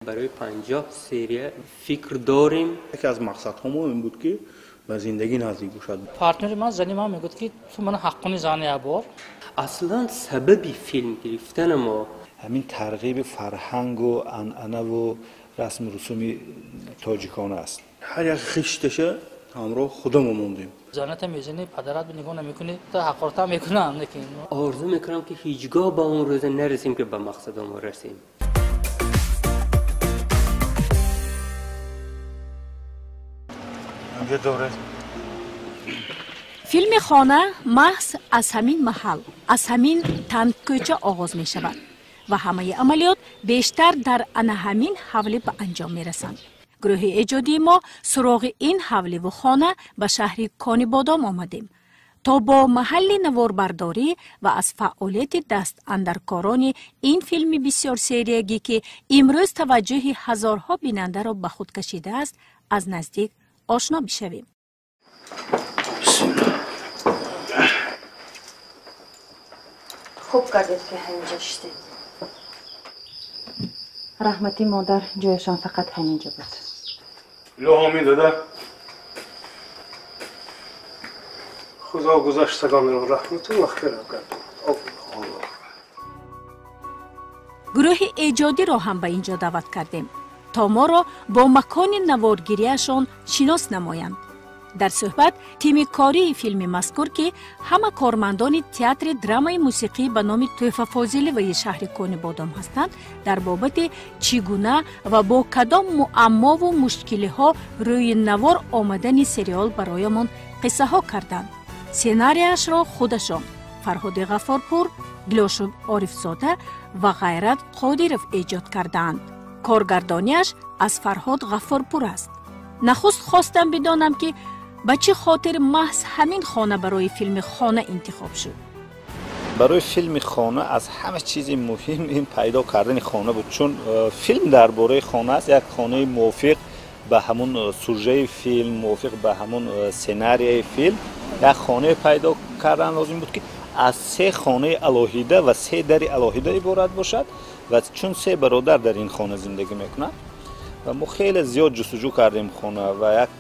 Барои 50 серия фикр дорем. Яке аз мақсадҳо мо ин буд, ки ба зиндагӣ наздик бошад. Партнери ман, зани ман мегӯяд, ки ту мана ҳаққони зани ябор. Аслан сабаби филм гирифтани мо ҳамин тарғиби фарҳангу анъанаву расму русуми тоҷикона аст. Ҳар як хишташа ҳамроҳ худамо мондем. Заната мезани, падарат нигоҳ намекунӣ, та ҳақората мекунам. Лекин орзу мекунам, ки ҳеҷгоҳ ба он рӯза нарасем, ки ба мақсадамон расем. Филми «Хона» маҳз аз ҳамин маҳал, аз ҳамин тангкӯча оғоз мешавад ва ҳамаи амалиёт бештар дар ана ҳамин ҳавлӣ ба анҷом мерасанд. Гурӯҳи эҷодии мо суроғи ин ҳавливу хона ба шаҳри Конибодом омадем, то бо маҳалли наворбардорӣ ва аз фаъолияти дастандаркорони ин филми бисёрсериягӣ, ки имрӯз таваҷҷӯҳи ҳазорҳо бинандаро ба худ кашидааст, аз наздик ошно бишавем. Хуб кардед, ки ҳаминҷо шидед. Раҳмати модар, ҷояшон фақат ҳаминҷо буд. Илоҳомин, дада. Худо гузаштагонро раҳмату мағфират гардонад. Гурӯҳи эҷодиро ҳам ба ин ҷо даъват кардем, то моро бо макони наворгирияшон шинос намоянд. Дар суҳбат тими кории филми мазкур, ки ҳама кормандони театри драмаи мусиқӣ ба номи Тӯҳфа Фозиловаи шаҳри Конибодом ҳастанд, дар бобати чӣ гуна ва бо кадом муаммову мушкилиҳо рӯи навор омадани сериал бароямон қиссаҳо карданд. Сценарияшро худашон, Фарҳоди Ғаффорпур, Глёшуб Орифзода ва Ғайрат Қодиров эҷод кардаанд. Коргардонияш аз Фарҳод Ғаффорпур аст. Нахуст хостам бидонам, ки ба чӣ хотир маҳз ҳамин хона барои филми «Хона» интихоб шуд. Барои филми «Хона» аз ҳама чизи муҳим ин пайдо кардани хона буд, чун филм дар бораи хона аст. Як хонаи мувофиқ ба ҳамун сюжаи филм, мувофиқ ба ҳамун сценарияи филм, як хонае пайдо кардан лозим буд, ки аз се хонаи алоҳида ва се дари алоҳида иборат бошад, ва чун се бародар дар ин хона зиндагӣ мекунанд. Ва мо хеле зиёд ҷустуҷӯ кардем хона ва як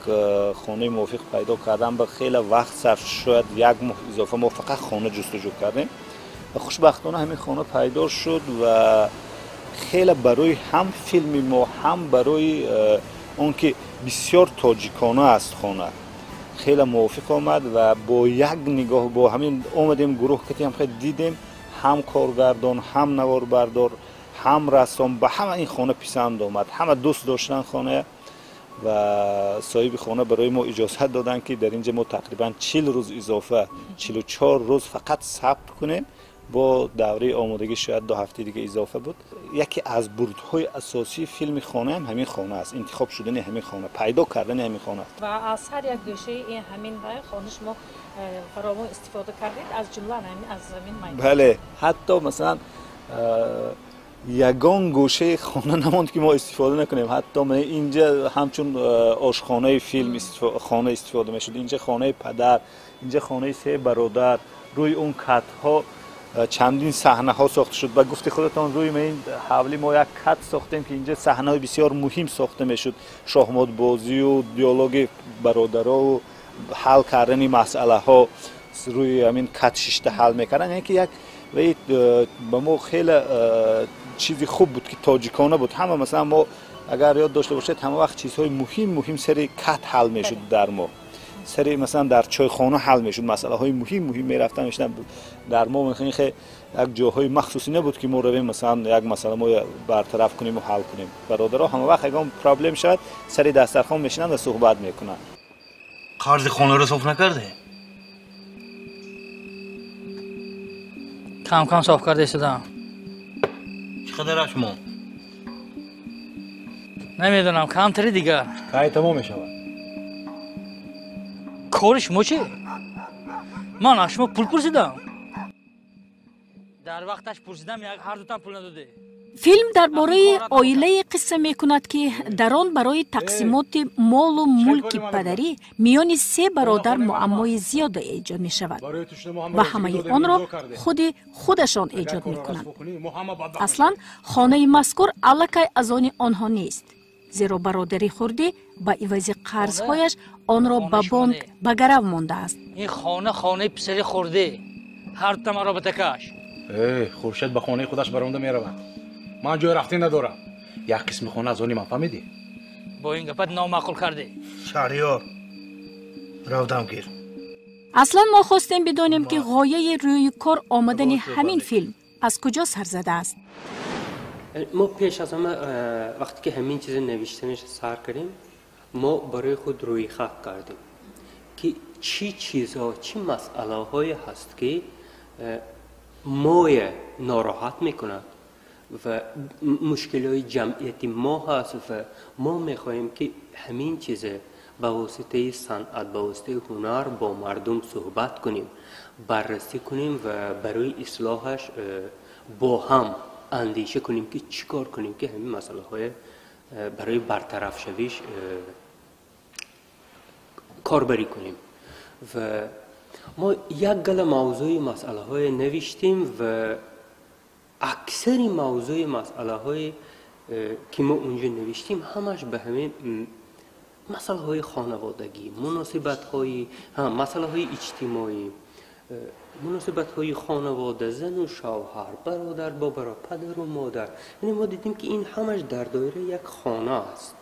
хонаи мувофиқ пайдо кардан ба хеле вақт сарф, шояд як моҳ изофа мо фақат хона ҷустуҷӯ кардем ва хушбахтона ҳамин хона пайдо шуд. Ва хеле барои ҳам филми мо, ҳам барои он ки бисёр тоҷикона аст хона, хеле мувофиқ омад. Ва бо як нигоҳ, бо ҳамин омадем, гурӯҳ катиам хеле дидем, ҳам коргардон, ҳам наворбардор, ҳам рассом, ба ҳама ин хона писанд омад, ҳама дӯст доштан хона. Ва соҳиби хона барои мо иҷозат доданд, ки дар инҷа мо тақрибан 40 рӯз изофа, 44 рӯз фақат сабт кунем. Бо давраи омодагӣ шояд 2 ҳафтаи дига изофа буд. Яке аз бурдҳои асосии филми «Хонаам» ҳамин хона аст, интихоб шудани ҳамин хона, пайдо кардани ҳамин хона. Ва аз ҳар як гӯшаи ин ҳамин хона шумо фаровон истифода кардед, аз ҷумла аз ҳамин майдон. Бале, ҳатто масалан ягон гӯшаи хона намонд, ки мо истифода накунем. Ҳатто инҷа ҳамчун ошхонаи филм хона истифода мешуд, инҷа хонаи падар, инҷа хонаи се бародар. Рӯи он катҳо чандин саҳнаҳо сохта шуд. Ба гуфти худатон, рӯи ин ҳавли мо як кат сохтем, ки инҷа саҳнаҳои бисёр муҳим сохта мешуд: шоҳмотбозию диалоги бародарову ҳал кардани масъалаҳо рӯи ҳамин кат шишта ҳал мекарданд. Яъне ки як ба мо хеле чизи хуб буд, ки тоҷикона буд ҳама. Масалан, мо агар ёд дошта бошед, ҳама вақт чизҳои муҳим муҳим сари кат ҳал мешуд дар мо, сари масалан дар чойхона ҳал мешуд масъалаҳои муҳим муҳим, мерафтан мешуданд дар мо. Як ҷоҳои махсусе набуд, ки мо равем, масалан, як масъала мо бартараф кунем ва ҳал кунем. Бародаро ҳама вақт ягон проблем шавад, сари дастархон мешинанд ва суҳбат мекунанд. Қарзи хонаро соф накарде? Кам кам соф карда истодам. Чӣ қадараш монд? Намедонам, камтари дигар. Кай тамом мешавад? Кори шумо чӣ? Ман аз шумо пул пурсидам? Дар вақташ пурсидам, ҳар дутан пул надодед. Филм дар бораи оилае қисса мекунад, ки дар он барои тақсимоти молу мулки падарӣ миёни се бародар муаммои зиёде эҷод мешавад ва ҳамаи онро худи худашон эҷод мекунанд. Аслан хонаи мазкур аллакай аз они онҳо нест, зеро бародари хурдӣ ба ивази қарзҳояш онро ба бонк ба гарав мондааст. Ин хона хонаи писари хурдӣ, ҳар тамаро ба такаш. Хуршед ба хонаи худаш баромада меравад. Ман ҷои рафтан надорам. Як қисми хона аз они ман, фаҳмидӣ? Бо ин гапат номаъқул кардӣ. Шаҳриёр, равдам гир. Аслан мо хостем бидонем, ки ғояи рӯи кор омадани ҳамин филм аз куҷо сар задааст. Мо пеш аз ҳама, вақте ки ҳамин чизи навиштанаш сар кардем, мо барои худ рӯйхат кардем, ки чӣ чизҳо, чӣ масъалаҳое ҳаст, ки моя нороҳат мекунад ва мушкилиҳои ҷамъияти мо ҳаст ва мо мехоҳем, ки ҳамин чизе ба воситаи санъат, ба воситаи ҳунар бо мардум суҳбат кунем, баррасӣ кунем ва барои ислоҳаш бо ҳам андеша кунем, ки чӣ кор кунем, ки ҳамин масъалаҳое барои бартарафшавиш корбарӣ кунем. Ва мо як гала мавзӯи масъалаҳое навиштем ва аксари мавзӯи масъалаҳое, ки мо унҷо навиштем, ҳамаш ба ҳамин масъалаҳои хонаводагӣ, муносибатҳои, масъалаҳои иҷтимоӣ, муносибатҳои хонавода, зану шавҳар, бародар бо бародар, падару модар. Яъне мо дидем, ки ин ҳамаш дар доираи як хона аст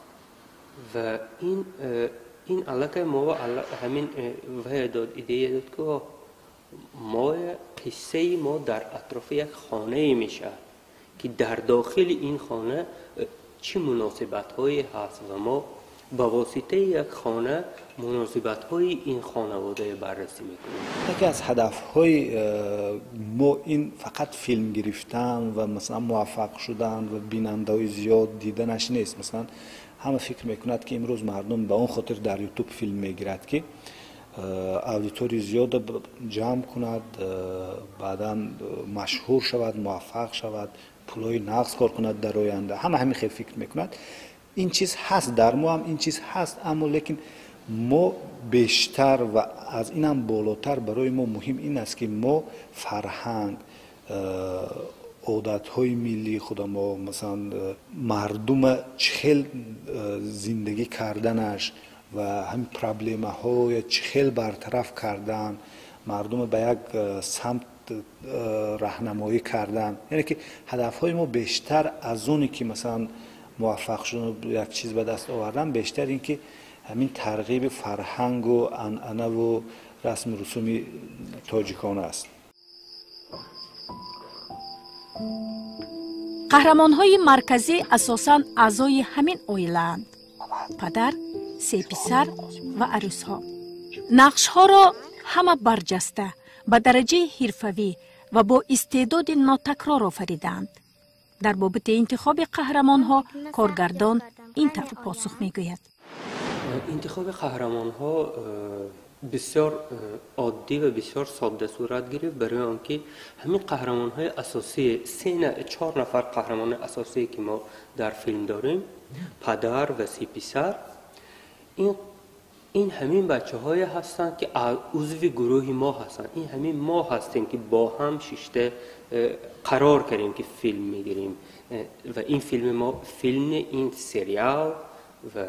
ва ин аллакай мо ҳамин вая дод, идея дод, ки мо қиссаи мо дар атрофи як хонае мешавад, ки дар дохили ин хона чӣ муносибатҳое ҳаст ва мо ба воситаи як хона муносибатҳои ин хонаводае баррасӣ мекунем. Яке аз ҳадафҳои мо ин фақат филм гирифтан ва масалан муваффақ шудан ва бинандаҳои зиёд диданаш нест. Масалан, ҳама фикр мекунад, ки имрӯз мардум ба он хотир дар Ютуб филм мегирад, ки аудиторияи зиёда ҷамъ кунад, баъдан машҳур шавад, муваффақ шавад, пулҳои нағз кор кунад дар оянда. Ҳама ҳамин хел фикр мекунад. Ин чиз ҳаст, дар мо ҳам ин чиз ҳаст, аммо лекин мо бештар ва аз инам болотар барои мо муҳим ин аст, ки мо фарҳанг, одатҳои миллии худамо, масалан, мардума чӣ хел зиндагӣ карданаш ва ҳамин проблемаҳоя чӣ хел бартараф кардан, мардума ба як самт раҳнамоӣ кардан. Яъне ки ҳадафҳои мо бештар аз оне, ки масалан муваффақ шудан, як чиз ба даст овардан, бештар ин ки ҳамин тарғиби фарҳангу анъанаву расму русуми тоҷикона аст. Қаҳрамонҳои марказӣ асосан аъзои ҳамин оилаанд: падар, се писар ва арӯсҳо. Нақшҳоро ҳама барҷаста, ба дараҷаи ҳирфавӣ ва бо истеъдоди нотакрор офаридаанд. Дар бобати интихоби қаҳрамонҳо коргардон ин тавр посух мегӯяд. Интихоби қаҳрамонҳо бисёр оддӣ ва бисёр содда сурат гирифт, барои он ки ҳамин қаҳрамонҳои асосии се, чор нафар қаҳрамони асосие, ки мо дар филм дорем, падар ва се писар, ин ҳамин бачаҳое ҳастанд, ки узви гурӯҳи мо ҳастанд. Ин ҳамин мо ҳастем, ки бо ҳам шишта қарор кардем, ки филм мегирем ва ин филми мо, филми ин сериал ва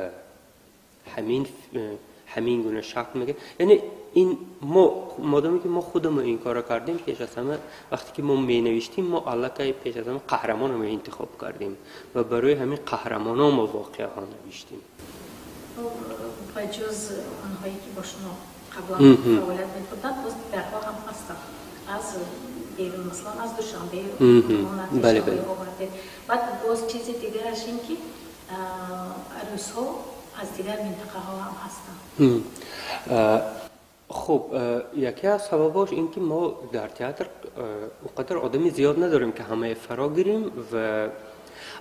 ҳамин гуна шакл мегирад. Яъне ин мо модоме ки мо худамон ин корро кардем, пеш аз ҳама вақте ки мо менавиштем, мо аллакай пеш аз ҳама қаҳрамонро интихоб кардем ва барои ҳамин қаҳрамонон мо воқеаҳо навиштем. Ба ҷуз онҳое, ки бо шумо қаблан фаъолият мекарданд, боз дигарҳо ҳам ҳастанд аз берун, масалан, аз Душанбе овардед. Баъд боз чизи дигараш ин ки арӯсҳо аз дигар минтақаҳо ҳам ҳастанд. Хуб, яке аз сабабҳош ин ки мо дар театр он қадар одами зиёд надорем, ки ҳамаи фаро гирем. Ва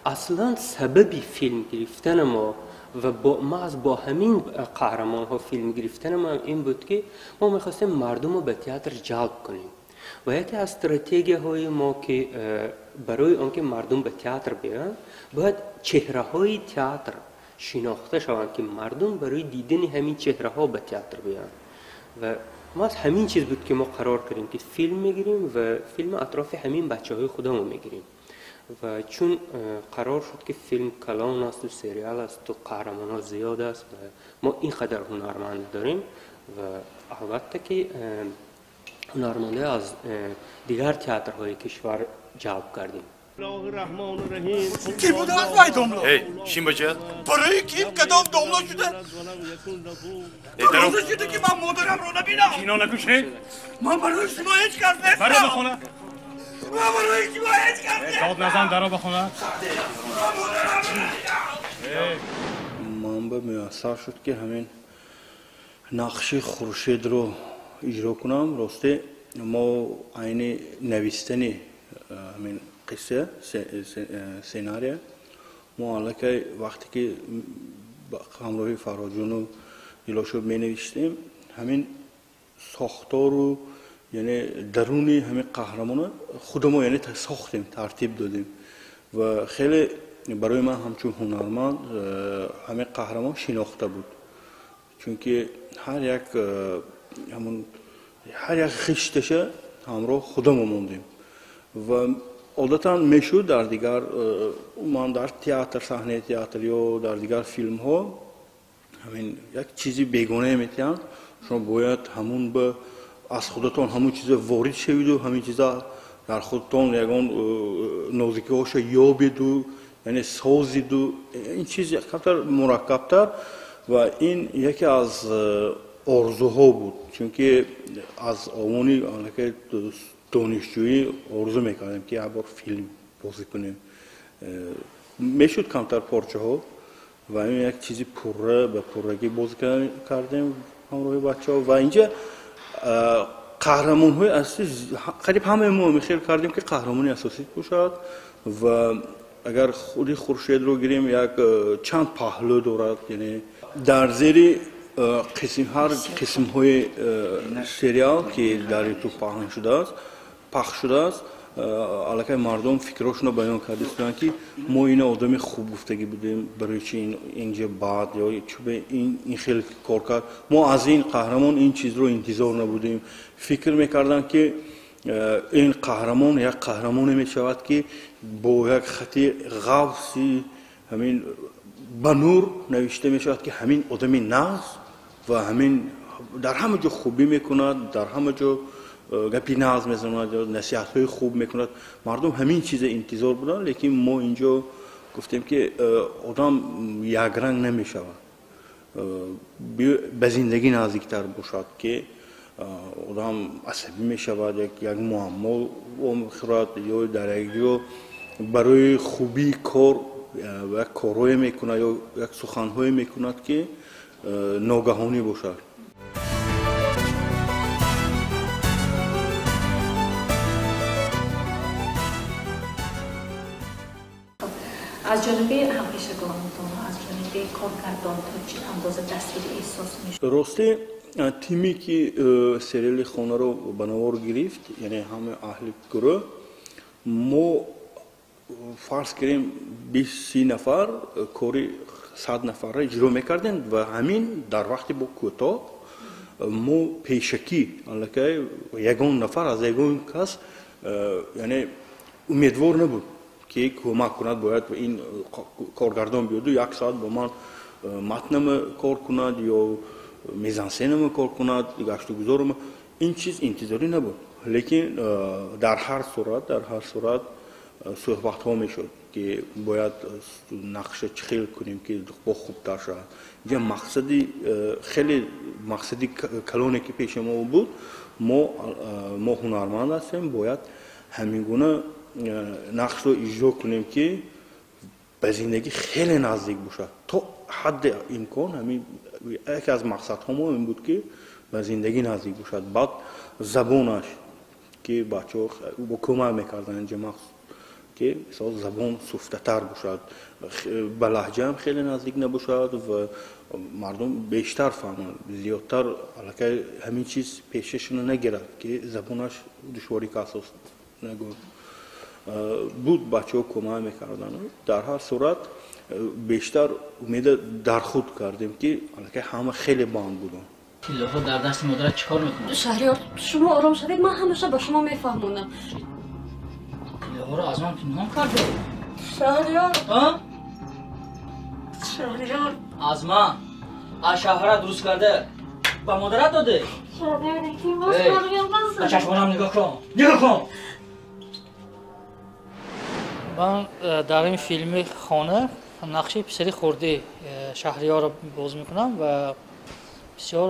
аслан сабаби филм гирифтани мо ва маҳз бо ҳамин қаҳрамонҳо филм гирифтани мо ин буд, ки мо мехостем мардумро ба театр ҷалб кунем. و یکی از استراتژی های ما که برای آنکه مردم به تئاتر بیایند باید چهره های تئاتر شناخته شوند که مردم برای دیدن همین چهره ها به تئاتر بیایند. و ما از همین چیز بود که ما قرار کردیم که فیلم میگیریم و فیلم اطراف همین بچه های خودمون میگیریم. و چون قرار شد که فیلم کلان است و سریال است و قهرمان ها زیاد است و ما اینقدر هنرمند داریم و البته که هنرمنده از دیگر تئاترهای کشور جلب کردیم. کی بوده از وای داملا؟ ای شین بچه؟ برای کیم کدام داملا شده؟ روزه شده که من مادرم رو نبینم. اینا نکوشی؟ من برای شما هیچ کس نیستم. برو بخونه. من برای شما هیچ کس نیستم. داد نزن درو بخونه. من به میسر شد که همین نقش خورشید رو اجرا کنم. راسته ما عین نویستنی همین قصه سناریو ما الکی وقتی که همراهی فرهادجون و دلاشوب می نوشتیم همین ساختار و یعنی درونی همین قهرمان خودمون یعنی ساختیم، ترتیب دادیم و خیلی برای من همچون هنرمند همین قهرمان شناخته بود، چون که هر یک همون هر یک خشتشه همراه خودمون موندیم و عادتا میشد در دیگر من در تئاتر صحنه تئاتر یا در دیگر فیلم ها همین یک چیزی بیگانه میتیان، شما باید همون به از خودتون همون چیز وارد شوید و همین چیزا در خودتون یگان نازکی هاشو یابید و یعنی سازید و این چیز کمتر مرکبتر و این یکی از آرزوها بود، چون که از آوانی که دانشجویی آرزو میکردیم که یک بار فیلم بازی کنیم. میشد کمتر پارچه ها و این یک چیزی پره به پرگی بازی کردیم همراه بچه ها و اینجا قهرمان های اصلی قریب همه ما میخیل کردیم که قهرمانی اساسی باشد و اگر خودی خورشید رو گیریم یک چند پهلو دارد، یعنی در زیر قسم هر قسم های سریال که در یوتیوب پخش شده است الکی مردم فکراشون رو بیان کرده بودند که ما این آدم خوب گفتگی بودیم برای چی اینجا بعد یا چه این خیلی کار کرد، ما از این قهرمان این چیز رو انتظار نبودیم. فکر میکردن که این قهرمان یک قهرمان میشود که با یک خطی غوصی همین به نور نوشته میشود که همین آدم نغز و همین در همه جا خوبی میکند، در همه جا گپی نغز میزند، نصیحت های خوب میکند. مردم همین چیز انتظار بودن، لیکن ما اینجا گفتیم که آدم یک رنگ نمیشود، به زندگی نزدیکتر باشد که آدم عصبی میشود، یک معما میخورد یا در یک جا برای خوبی کار یک کارهای میکند یا یک سخنهای میکند که ناگهانی باشد. از جانب همپیشگانتون، از جانب کارگردان تا چه اندازه دستگیری احساس میشه؟ راستی تیمی که سریال خانه رو به نوار گرفت، یعنی همه اهل گروه، ما فرض کردیم 20-30 نفر کاری 100 نفر را اجرا میکردیم و همین در وقتی با کوتاه ما پیشکی الکی یگان نفر از یگان کس یعنی امیدوار نبود که کمک کند، باید این کارگردان بیاد و یک ساعت با من متنم کار کند یا میزانسنم کار کند، گشت و گذارم، این چیز انتظاری نبود. لیکن در هر صورت صحبت ها میشد که باید نقشه چخیل کنیم که با خوبتر شود. اینجا مقصدی خیلی مقصدی کلانی که پیش ما بود، ما هنرمند هستیم، باید همین گونه نقش رو اجرا کنیم که به زندگی خیلی نزدیک باشد تا حد امکان. همین یکی از مقصدها ما این بود که به زندگی نزدیک باشد. بعد زبانش که بچه‌ها با کمک میکردن اینجا، ки мисол забон суфтатар бошад, ба лаҳҷа ҳам хеле наздик набошад ва мардум бештар фаҳманд, зиёдтар аллакай ҳамин чиз пешашона нагирад, ки забонаш душворӣ ка асос нагӯ. Буд, бачаҳо кӯмак мекарданд. Дар ҳар сурат бештар умеда дар худ кардем, ки аллакай ҳама хеле банд буданд. Тиллоҳо дар дасти модарат чӣ кор мекунад? Шаҳриёр, шумо ором шавед, ман ҳамаша ба шумо мефаҳмонам. Тиллоҳоро аз ман пинҳон карде? Шаҳриёр! Шаҳриёр! Аз ман? Аз шавҳарат дуруст карда ба модарат доде? Шаҳриёр, илтимос, ба чашмонам нигоҳ кун, нигоҳ кун! Ман дар ин филми хона нақши писари хурди Шаҳриёрро боз мекунам ва бисёр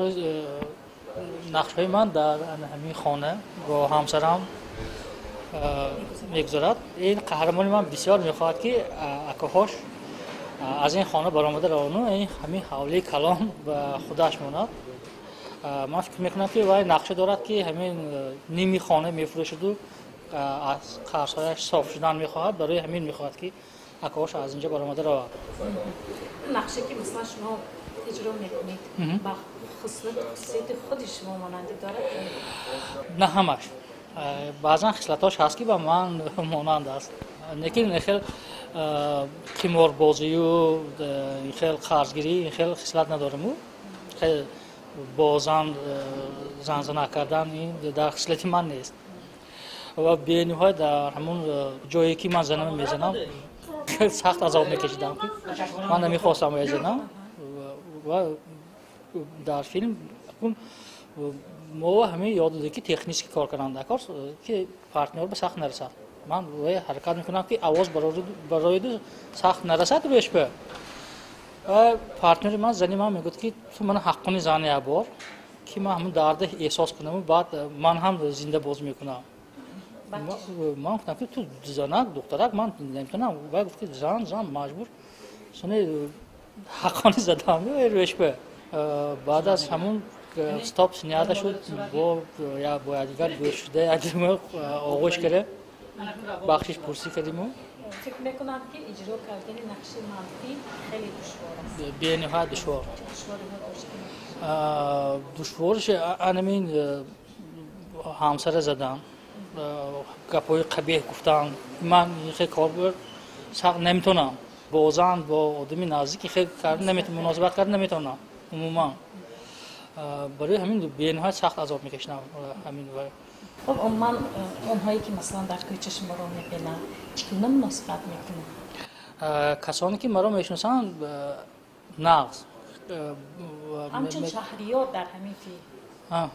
нақшҳои ман дар ҳамин хона бо ҳамсарам мегузарад. Ин қаҳрамони ман бисёр мехоҳад, ки акаҳош аз ин хона баромада равону ин ҳамин ҳавлии калон ба худаш монад. Ман фикр мекунам, ки вай нақша дорад, ки ҳамин ними хона мефурӯшаду аз қарзҳояш соф шудан мехоҳад. Барои ҳамин мехоҳад, ки акаҳош аз инҷо баромада равад. Нақше ки масалан шумо иҷро мекунед, ба хусусияти худи шумо монандӣ дорад? На ҳамаш. Баъзан хислатҳош ҳаст, ки ба ман монанд аст, лекин ин хел қиморбозию ин хел қарзгирӣ, ин хел хислат надораму. Хел бо зан занзана кардан ин дар хислати ман нест. Ва бениҳоят дар ҳамон ҷое ки ман занама мезанам, сахт азоб мекашидам, ки ман намехостам мезанам. Ва дар филм мо ҳамин ёд додем, ки технически кор кардан дар кор, ки партнёр ба сахт нарасад. Ман ҳаракат мекунам, ки овоз бароиду сахт нарасад рӯяшба. Партнёри ман, зани ман мегӯяд, ки ту мана ҳаққони зани як бор, ки ман ҳамун дарда эҳсос кунаму баъд ман ҳам зинда боз мекунам. Ман гуфтам, ки ту занак, духтарак, ман наметавонам. Вай гуфт, ки зан зан маҷбур. Сони ҳаққони задам рӯяшба. Баъд аз ҳамун стоп снята шуд, бо якдигар гӯш шуда, якдигарро оғӯш карда, бахшиш пурсӣ кардиму. Фикр мекунам, ки иҷро кардани нақши манфӣ хеле душвор аст. Бениҳоят душвор. Чӣ душвориҳо доштед? Душвориш анамин ҳамсара задан, гапҳои қабеҳ гуфтан. Ман ин хел кор сахт наметавонам. Бо зан, бо одами наздик ин хел муносибат карда наметавонам умуман. Барои ҳамин бениҳоят сахт азоб мекашидам ҳамин. Хуб, умуман онҳое ки масалан дар кӯча шуморо мебинанд, чӣ гуна муносибат мекунанд? Касоне ки маро мешиносанд, нағз. Ҳамчун Шаҳриёр дар ҳамин филм.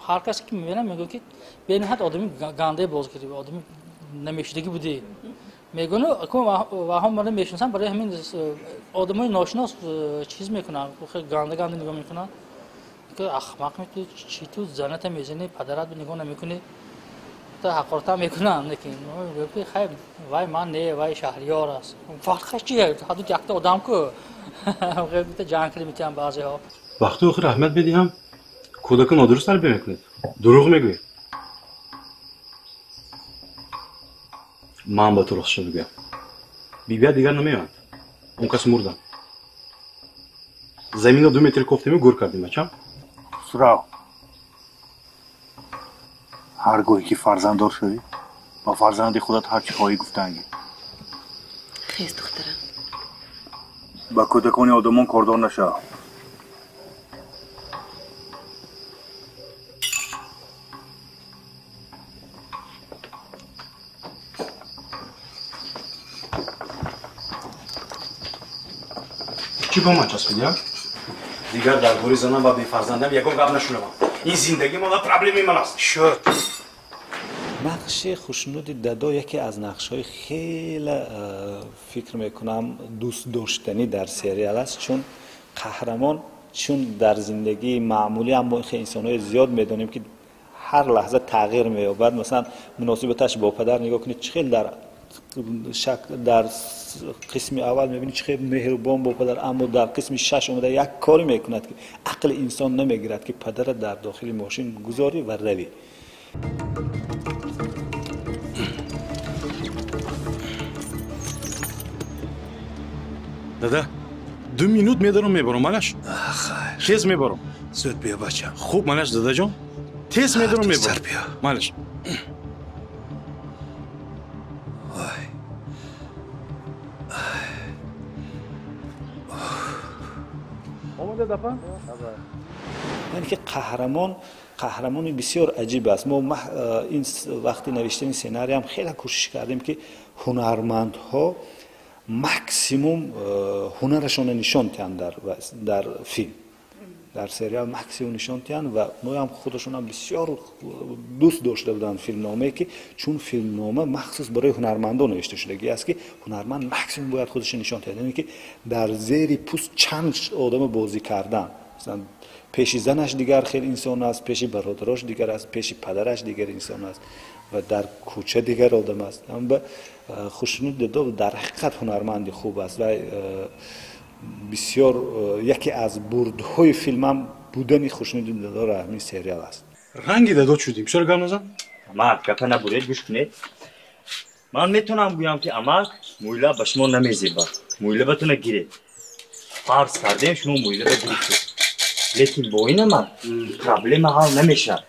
Ҳар касе ки мебинад, мегӯяд, ки бениҳоят одами гандае боз кардӣ, одами намешудагӣ будӣ. Мегӯяну ваҳо маро мешиносанд, барои ҳамин одамои ношинос чиз мекунанд, ганда ганда нигоҳ мекунанд. Ахмақ ту чӣ, ту заната мезанӣ, падарат нигоҳ намекунӣ, ҳақоратам мекунанд. Лекин мегӯям, ки хай, вай ман не, вай Шаҳриёр аст. Фарқаш чие? Ҳадуд якта одам ку. Ҷанг кардем метиҳам баъзеҳо. Вақти охир аҳамият медиҳам, кӯдака нодуруст тарбия мекунед, дурӯғ мегӯед. Ман ба ту ростшо бигӯям, бибият дигар намеояд, он кас мурданд. Заминро 2 метр кофтему гур кардем, бачам. Хусрав, ҳар гоҳе ки фарзанддор шавӣ, ба фарзанди худат ҳар чӣ хоҳӣ гуфтангӣ. Хез, духтарам. Ба кӯдакони одамон кордор нашав. Чӣ ба ман часпидӣ? Дигар дар бораи занам ва бефарзандам ягон гап нашунавам. Ин зиндагии ман ва проблемаи ман аст. Шуд. Нақши Хушнуди дадо яке аз нақшҳои хеле, фикр мекунам, дӯстдоштанӣ дар сериал аст, чун қаҳрамон, чун дар зиндагии маъмулӣ ҳам мо хеле инсонҳои зиёд медонем, ки ҳар лаҳза тағйир меёбад. Масалан, муносибаташ бо падар нигоҳ кунед, чӣ хел дар қисми аввал мебинед, чӣ хел меҳрубон бо падар, аммо дар қисми шаш омада як коре мекунад, ки ақли инсон намегирад, ки падара дар дохили мошин гузорӣ ва равӣ. Дада, 2 минут медарам мебарам, малаш? Хайр. Тез мебарам. Зуд биё, бачам. Хуб, малаш, дадаҷон. Тез медарам мебарам. Биё. Малаш. Ой. Омада дапа? Яъне ки қаҳрамон қаҳрамони бисёр аҷиб аст. Мо ин вақти навиштани сценариям хеле кӯшиш кардем, ки ҳунармандҳо максимум ҳунарашонро нишон диҳанд дар филм, дар сериал максимум нишон диҳанд, ва оноям худашонам бисёр дӯст дошта буданд филмномае, ки чун филмнома махсус барои ҳунармандон навишта шудагӣ аст, ки ҳунарманд максимум бояд худашро нишон диҳад, яъне ки дар зери пӯст чанд одама бозӣ кардан. Масалан, пеши занаш дигар хел инсон аст, пеши бародарош дигар аст, пеши падараш дигар инсон аст ва дар кӯча дигар одам аст. Аммо Хушнуд Дадов дар ҳақиқат ҳунарманди хуб аст ва бисёр яке аз бурдҳои филмам будани Хушнуди Дадо ҳамин сериал аст. Ранги дадо шудем. Чаро гап назан? Амак, гапа набуред, гӯш кунед. Ман метавонам гӯям, ки амак, мӯйла ба шумо намезебад. Мӯйлабатона гиред. Фарз кардем, шумо мӯйлаба гирифтед. Лекин бо ин амак проблема ҳал намешавад.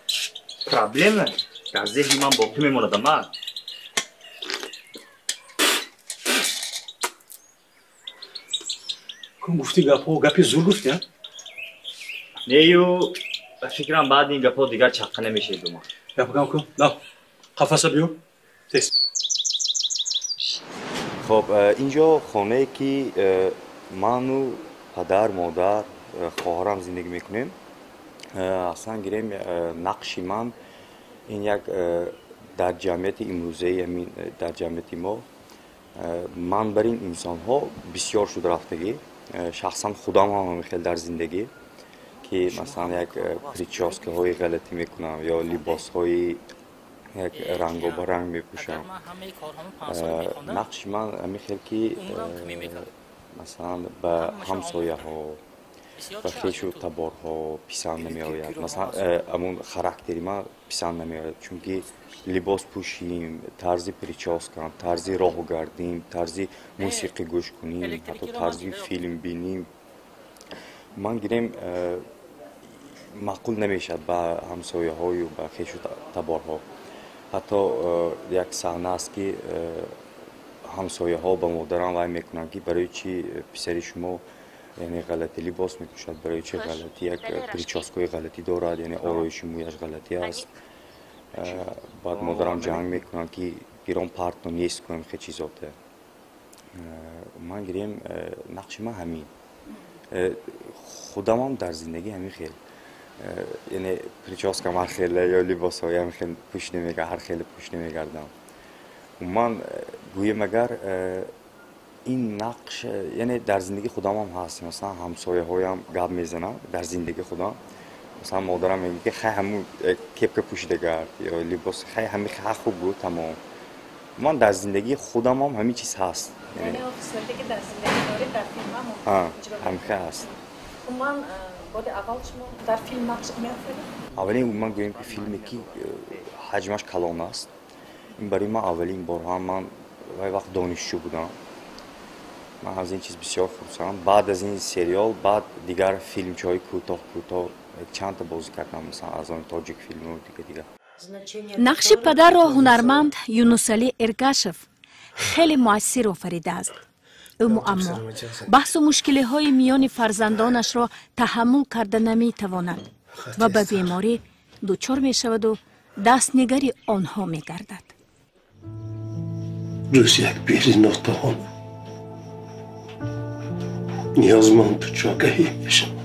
Проблема дар зеҳни ман боқӣ мемонад, амак. Кун гуфти гапҳо, гапи зур гуфти, а? Нею, ба фикрам баъди ин гапҳо дигар чаққа намешавед ба ман. Гапа гам кун. На, қафаса биё. Тез. Хоб, инҷо хонае ки ману падар, модар, хоҳарам зиндагӣ мекунем. Аслан гирем, нақши ман ин як дар ҷамъияти имрӯзаи, ҳамин дар ҷамъияти мо ман бар ин инсонҳо бисёр шуд рафтагӣ. Шахсан худам ҳам ҳамин хел дар зиндагӣ, ки масалан як прическаҳои ғалатӣ мекунам ё либосҳои як рангобаранг мепӯшам. Нақши ман ҳамин хел, ки масалан ба ҳамсояҳо, ба хешу таборҳо писанд намеояд. Масалан, ҳамун характери ман писанд намеояд, чунки либос пӯшим, тарзи прическам, тарзи роҳ гардим, тарзи мусиқӣ гӯш куним, ҳатто тарзи филм биним, ман гирем маъқул намешавад ба ҳамсояҳою ба хешу таборҳо. Ҳатто як саҳна аст, ки ҳамсояҳо ба модарам вай мекунанд, ки барои чи писари шумо, яъне ғалатӣ либос мепӯшад, барои чи ғалатӣ як прическаҳои ғалатӣ дорад, яъне ороиши мӯяш ғалатӣ аст. Баъд модарам ҷанг мекунанд, ки гирон партно нест кунам хе чизоте. Ман гирем, нақши ман ҳамин. Худамам дар зиндагӣ ҳамин хел, яъне прическам ҳар хеле ё либосҳои ҳамин хел ҳар хеле пӯш намегардам. Ман гӯем агар ин нақш, яъне дар зиндагии худамам ҳаст. Масалан, ҳамсояҳоям гап мезанам дар зиндагии худам. Масалан, модарам мегӯяд, ки хай ҳамун кепка пӯшида гард ё либос, хай ҳамин ха хуб буд, тамом. Ман дар зиндагии худамам ҳамин чиз ҳаст. Яъне он хислате ки дар зиндагӣ доред, дар филм ҳам ҳамин хел ҳаст. Умуман, бори аввал шумо дар филм нақш меофаред? Аввалин, ман гӯем ки филме ки ҳаҷмаш калон аст, ин барои ман аввалин бор. Ҳам ман вай вақт донишҷӯ будам. Ман аз ин чиз бисёр хурсандам. Баъд аз ин сериал, баъд дигар филмчаҳои кӯтоҳ кӯтоҳ чандта бозӣ кардам, масалан аз он тоҷик филму дига дига. Нақши падарро ҳунарманд Юнусалӣ Эргашев хеле муассир офаридааст. Ӯ муаммо, баҳсу мушкилиҳои миёни фарзандонашро таҳаммул карда наметавонад ва ба беморӣ дучор мешаваду дастнигари онҳо мегардад. Рӯз як пири нотавон ниёзманду ҷогаҳӣ мешавам.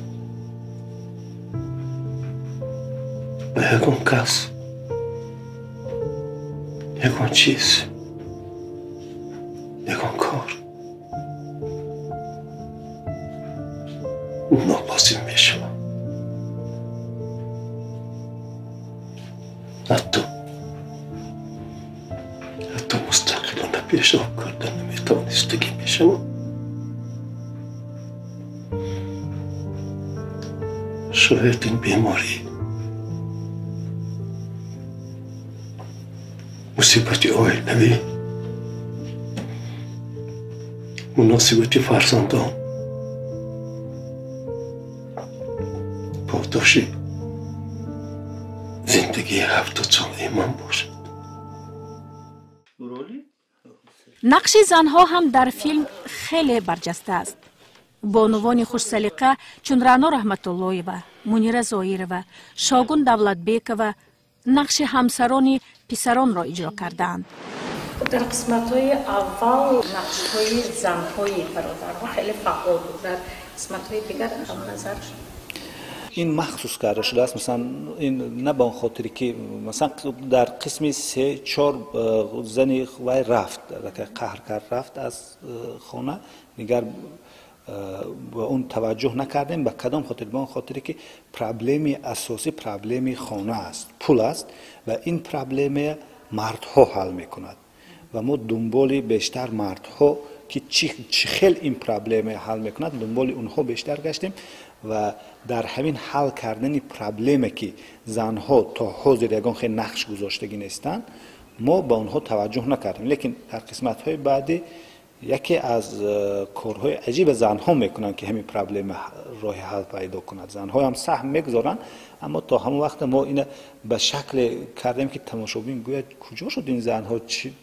Ба ягон кас, ягон чиз, ягон кор нолозим мешавам. Ҳатто мустақилона пешоб карда наметавонистагӣ мешавам. Шояд ин беморӣ мусибати оилавӣ, муносибати фарзандон подоши зиндагии 70-солаи ман бошад. Нақши занҳо ҳам дар филм хеле барҷаста аст. Бонувони хушсалиқа чун Раъно Раҳматуллоева, Мунира Зоирова, Шогун Давлатбекова нақши ҳамсарони писаронро иҷро кардаанд. Дар қисматҳои аввал нақшҳои занҳои бародарҳо хеле фаъол буд, дар қисматҳои дигар назар ин махсус карда шудааст. Масалан, ин на ба он хотире ки масалан дар қисми 3-4 зани вай рафт, қаҳр кард, рафт аз хона, дигар ба он таваҷҷӯҳ накардем. Ба кадом хотир? Ба он хотире ки проблеми асосӣ проблеми хона аст, пул аст ва ин проблеме мардҳо ҳал мекунад ва мо дунболи бештар мардҳо ки чӣ хел ин проблеме ҳал мекунад, дунболи онҳо бештар гаштем ва дар ҳамин ҳал кардани проблеме ки занҳо то ҳозир ягон хел нақш гузоштагӣ нестанд, мо ба онҳо таваҷҷӯҳ накардем. Лекин дар қисматҳои баъдӣ яке аз корҳои аҷиба занҳо мекунанд ки ҳамин проблема роҳи ҳал пайдо кунад. Занҳоям саҳм мегузоранд, аммо то ҳамон вақт мо ина ба шакле кардем ки тамошобин гӯяд куҷо шуд ин занҳо,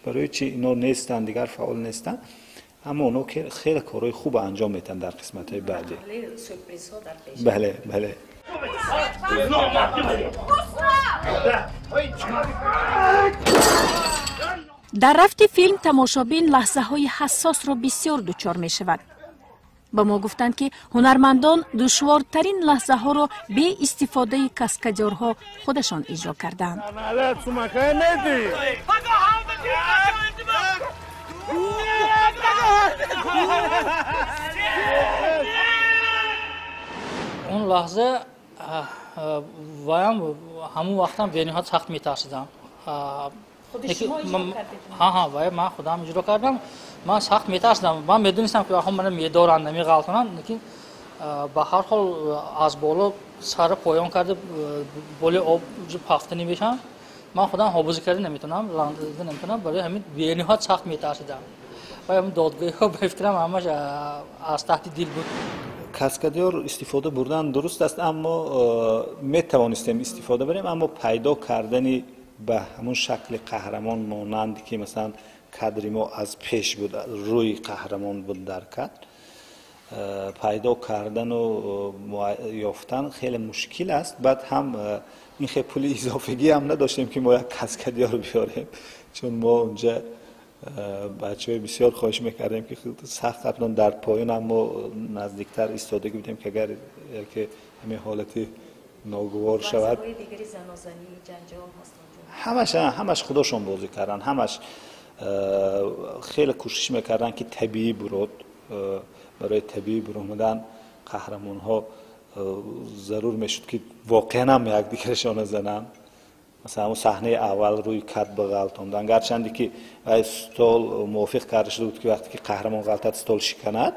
барои чи ино нестанд, дигар фаъол нестанд. Аммо онҳо хеле корҳои хуб анҷом медиҳанд дар қисматҳои баъдӣ. Бале, бале. Дар рафти филм тамошобин лаҳзаҳои ҳассосро бисёр дучор мешавад. Ба мо гуфтанд, ки ҳунармандон душвортарин лаҳзаҳоро бе истифодаи каскадёрҳо худашон иҷро кардаанд. Он лаҳза ваям ҳамон вақтам бениҳоят сахт метарсидам. Ҳа, ман худам иҷро кардам. Ман сахт метарсидам. Ман медонистам ки вақто мана медоранд, намеғалтонанд, лекин ба ҳар ҳол аз боло сара поён карда боли об пафта намешавам. Ман худам ҳобузӣ карда наметавонам, ландида наметавонам. Барои ҳамин бениҳоят сахт метарсидам. Ва ҳамин додгоҳиҳо ба фикрам ҳамаш аз таҳти дил буд. Каскадёр истифода бурдан дуруст аст, аммо метавонистем истифода барем, аммо пайдо кардани ба ҳамон шакли қаҳрамон монанд ки масалан кадри мо аз пеш буд, рӯи қаҳрамон буд дар кадр, пайдо кардану ёфтан хеле мушкил аст. Баъд ҳам ин хел пули изофагӣ ҳам надоштем ки мо як каскадёр биёрем, чун мо унҷа бачаҳои бисёр хоҳиш мекардем ки сахт қаблан дар поён ҳам мо наздиктар истодагӣ будем ки агар яке ҳамин ҳолати ногувор шавад. Ҳамаш худошон бозӣ карданд, ҳамаш хеле кӯшиш мекарданд ки табиӣ бурод. Барои табиӣ буромадан қаҳрамонҳо зарур мешуд ки воқеан ҳам якдигарашона зананд. Масалан, ҳамон саҳнаи аввал рӯи кат ба ғалтондан, гарчанде ки вай стол мувофиқ карда шуда буд ки вақте ки қаҳрамон ғалтад стол шиканад,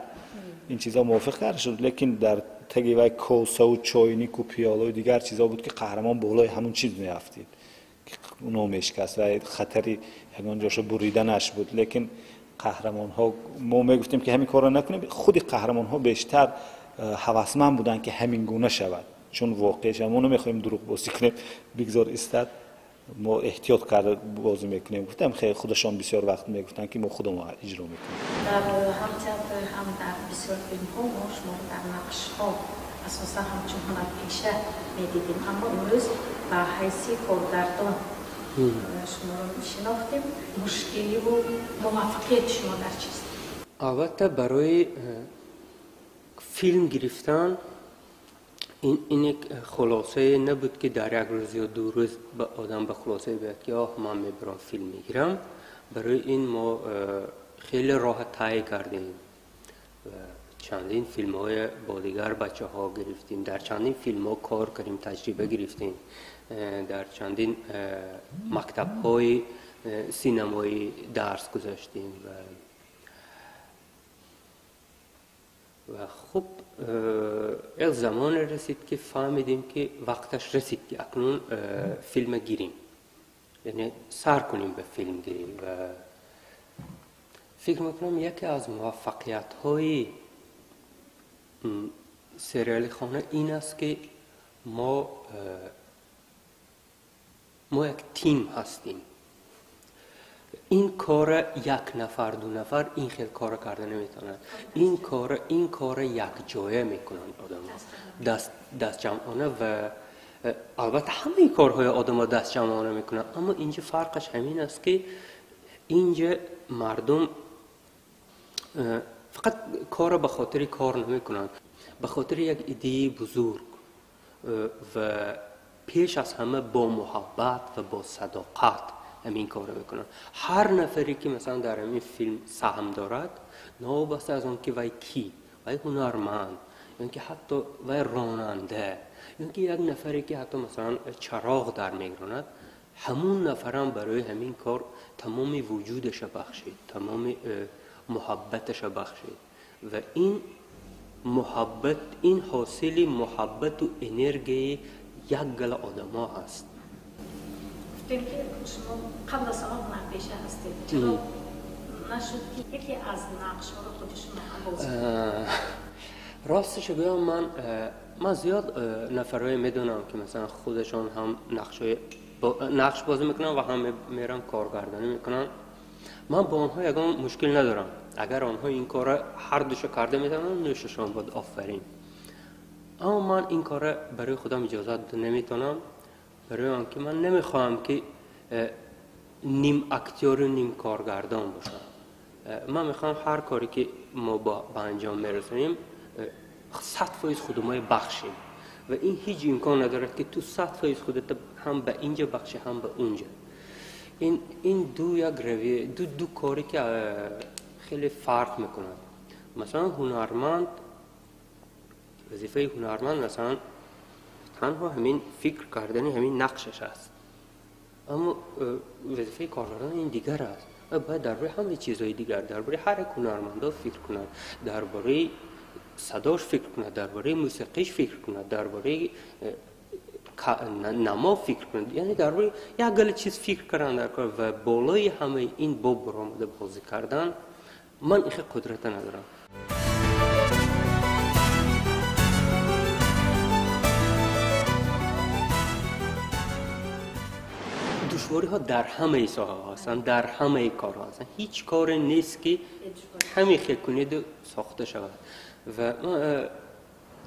ин чизо мувофиқ карда шуд, лекин дар таги вай косаву чойнику пиёлаю дигар чизо буд ки қаҳрамон болои ҳамон чиз меафтид, оно мешикаст ва хатари ягон ҷошо буриданаш буд. Лекин қаҳрамонҳо мо мегуфтем ки ҳамин корро накунем, худи қаҳрамонҳо бештар ҳавасманд буданд ки ҳамин гуна шавад, чун воқеъ шавад. Мо намехоҳем дурӯғ бозӣ кунем, бигзор истад, мо эҳтиёт карда бозӣ мекунем. Гуфтам хеле худашон бисёр вақт мегуфтанд ки мо худамон иҷро мекунем. Дар ҳам театр, ҳам дар бисёр филмҳо мо шуморо дар нақшҳо асосан ҳамчун ҳунарпеша медидем, аммо имрӯз ба ҳайси коргардон шуморо шинохтем. Мушкиливу муваффақияти шумо дар чист? Албатта, барои филм гирифтан ин як хулосае набуд ки дар як рӯз ё ду рӯз одам ба хулосае биёяд ки оҳ, ман мебарам филм мегирам. Барои ин мо хеле роҳа тай кардем. Чандин филмҳои бо дигар бачаҳо гирифтем, дар чандин филмҳо кор кардем, таҷриба гирифтем, дар чандин мактабҳои синамоӣ дарс гузаштем ва хуб як замоне расид ки фаҳмидем ки вақташ расид ки акнун филм гирем, яъне сар кунем ба филмгирӣ. Ва фикр мекунам яке аз муваффақиятҳои сериали хона ин аст ки ما یک تیم هستیم. این کار یک نفر دو نفر این خیلی کار کرده نمیتونن. این کار یک جایه میکنن آدم ها، دست جمعانه. و البته همه کارهای آدم ها دست جمعانه میکنن، اما اینجا فرقش همین است که اینجا مردم فقط کار به خاطر کار نمیکنن، به خاطر یک ایده بزرگ و پیش از همه با محبت و با صداقت همین کار رو میکنن. هر نفری که مثلا در همین فیلم سهم دارد، نابسته از آن که وی کی، وی هنرمند، یا که حتی وی راننده، یا که یک نفری که حتی مثلا چراغ در میگراند، همون نفرم برای همین کار تمام وجودش بخشید، تمام محبتش بخشید. و این محبت، این حاصل محبت و انرژی یک گله آدم ها هست. گفتیم که شما قبل از آن هنرپیشه هستید، چرا نشد که یکی از نقش ها رو خود شما هم بازی کنید؟ راستش بگم من زیاد نفرهای میدونم که مثلا خودشان هم نقش بازی میکنن و هم میرن کارگردانی میکنن. من با آنها یگان مشکل ندارم. اگر آنها این کار هر دوشو کرده میتونن، نوششان بود، آفرین. اما من این کار برای خودم اجازه نمیتونم، برای آنکه من نمیخواهم که نیم اکتیور و نیم کارگردان باشم. من میخوام هر کاری که ما با انجام میرسونیم 100% خودمای بخشیم و این هیچ امکان ندارد که تو 100% خودت هم به اینجا بخشی هم به اونجا. این دو یک رویه، دو کاری که خیلی فرق میکند. مثلا هنرمند، وظیفه هنرمند مثلا تنها همین فکر کردن همین نقشش است، اما وظیفه کارگردان این دیگر است. باید درباره همه چیزهای دیگر، درباره هر یک هنرمند فکر کند، درباره صداش فکر کند، درباره موسیقیش فکر کند، درباره نما فکر کند، یعنی درباره یک گله چیز فکر کردن در کار و بالای همه این با برآمده بازی کردن، من این قدرت ندارم. دشواری ها در همه ساحه هستند، در همه کارها هستند. هیچ کار نیست که همه خیلی کنید ساخته شود. و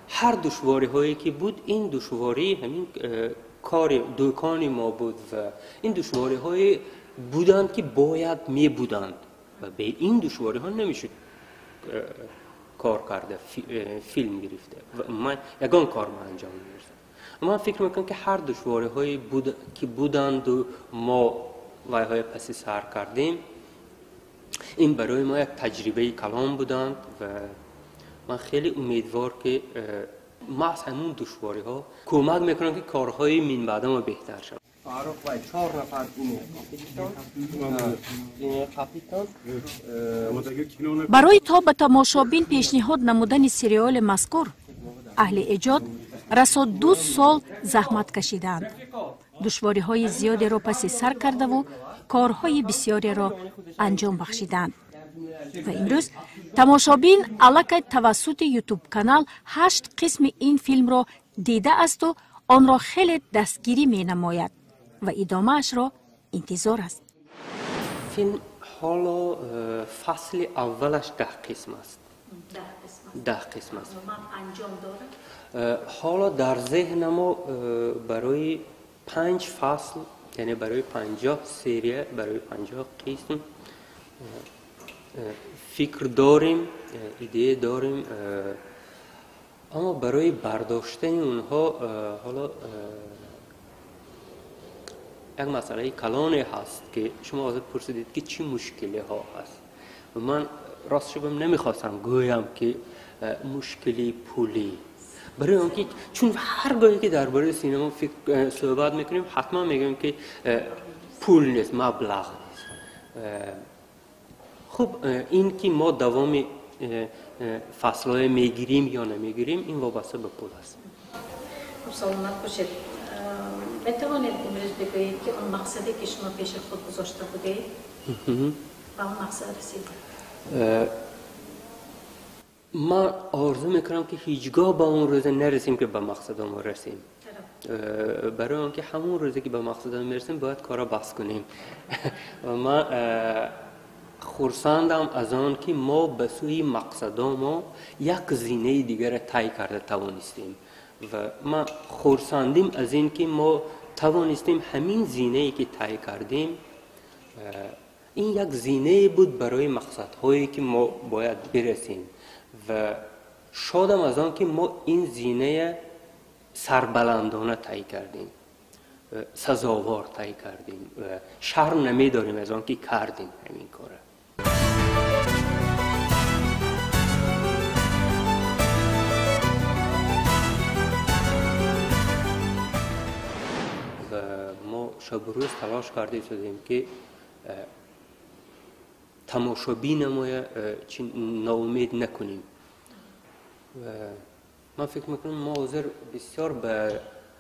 هر دشواری هایی که بود، این دشواری همین کار دکان ما بود و این دشواری های بودند که باید می بودند و به این دشواری ها نمیشه کار کرده، فیلم گرفته و من یگان کار ما انجام نمیرسم. من فکر میکنم که هر دشواری های که بودند و ما وای پسی سر کردیم، این برای ما یک تجربه کلان بودند و من خیلی امیدوار که ما از همون دشواری ها کمک میکنم که کارهای من بعد ما بهتر شود. барои то ба тамошобин пешниҳод намудани сериали мазкур аҳли эҷод расо 2 сол заҳмат кашидаанд, душвориҳои зиёдеро паси сар кардаву корҳои бисёреро анҷом бахшидаанд ва имрӯз тамошобин аллакай тавассути ютуб-канал 8 қисми ин филмро дидаасту онро хеле дастгирӣ менамояд ва идомаашро интизор аст. филм ҳоло фасли аввалаш 10 қисм аст. 10 қисм аст. ҳоло дар зеҳна мо барои 5 фасл, яъне барои 50 серия, барои 50 қисм фикр дорем, идея дорем, аммо барои бардоштани онҳо ҳоло як масъалаи калоне ҳаст ки шумо ҳозир пурсидед ки чӣ мушкилиҳо ҳаст. ман ростшо бигӯям намехостам гӯям ки мушкили пулӣ, барои он ки чун ҳар гоҳе ки дар бораи синема суҳбат мекунем ҳатман мегӯем ки пул нест, маблағ нест. хуб, ин ки мо давоми фаслҳое мегирим ё намегирим, ин вобаста ба пул аст. Саломат бошед. метавонед имрӯз бигӯед ки он мақсаде ки шумо пеши худ гузошта будед, ба он мақсад расидед? ман орзу мекунам ки ҳеҷ гоҳ ба он рӯзе нарасем ки ба мақсадамон расем. برای آنکه همون روزی که به مقصد میرسیم باید کارا بس کنیم. و من خرسندم از آن که ما به سوی مقصد ما یک زینه دیگر طی کرده توانستیم و ما خرسندیم از این که ما توانستیم همین زینه ای که طی کردیم، این یک زینه بود برای مقصدهایی که ما باید برسیم و شادم از آن که ما این زینه سربلندانه طی کردیم، سزاوار طی کردیم و شرم نمیداریم از آن که کردیم همین کاره. و ما شب و روز تلاش کرده شدیم که تماشابین ما ناامید نکنیم و من فکر میکنم ما حاضر بسیار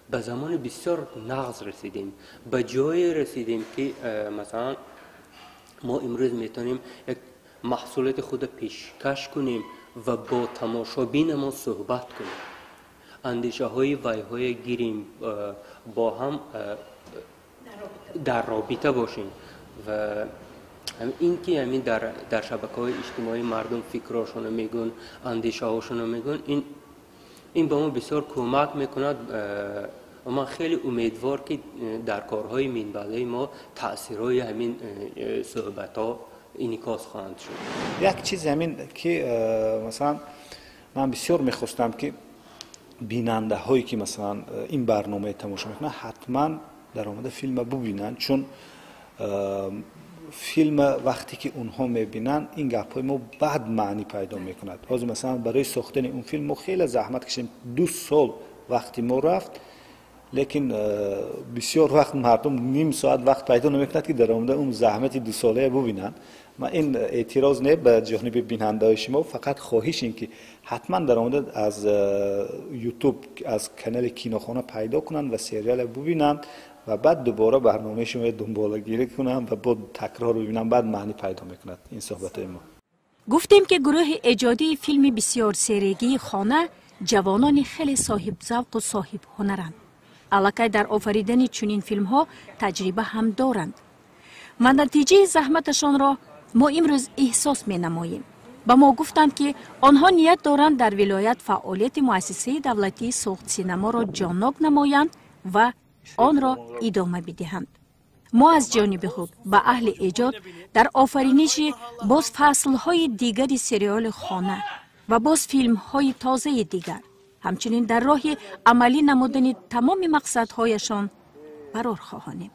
به زمان بسیار نغز رسیدیم، به جای رسیدیم که مثلا ما امروز میتونیم یک محصولات خود پیشکش کنیم و با تماشابین ما صحبت کنیم، اندیشه های ویهای گیریم، با هم در رابطه باشیم و این که همین در شبکه های اجتماعی مردم فکراشون میگن، اندیشه هاشون میگن، این به ما بسیار کمک میکند و من خیلی امیدوار که در کارهای منبعدی ما تأثیرهای همین صحبت ها انعکاس خواهند شد. یک چیز همین که مثلا من بسیار میخواستم که بیننده هایی که مثلا این برنامه تماشا میکنن حتما در آمده فیلم ببینن، چون فیلم وقتی که اونها میبینن این گپ‌های ما بعد معنی پیدا میکند. باز مثلا برای ساختن اون فیلم ما خیلی زحمت کشیدیم، 2 سال وقتی ما رفت، لیکن بسیار وقت مردم نیم ساعت وقت پیدا نمیکند که در آمده اون زحمت 2 ساله ببینن. ما این اعتراض نه به جانب بیننده های شما، فقط خواهش این که حتما در آمده از یوتیوب از کانال کینوخانه پیدا کنند و سریال ببینند و بعد دوباره برنامه شما دنبالگیری کنم و بعد تکرار ببینم، بعد معنی پیدا میکند این صحبت ما. گفتیم که گروه ایجادی فیلم بسیار سریگی خانه جوانان خیلی صاحب ذوق و صاحب هنرند. аллакай дар офаридани чунин филмҳо таҷриба ҳам доранд ва натиҷаи заҳматашонро мо имрӯз эҳсос менамоем. Ба мо гуфтанд, ки онҳо ният доранд дар вилоят фаъолияти муассисаи давлатии Суғдсинаморо ҷоннок намоянд ва онро идома бидиҳанд. Мо аз ҷониби худ ба аҳли эҷод дар офариниши боз фаслҳои дигари сериали хона ва боз филмҳои тозаи дигар, ҳамчунин дар роҳи амалӣ намудани тамоми мақсадҳояшон барор хоҳонем.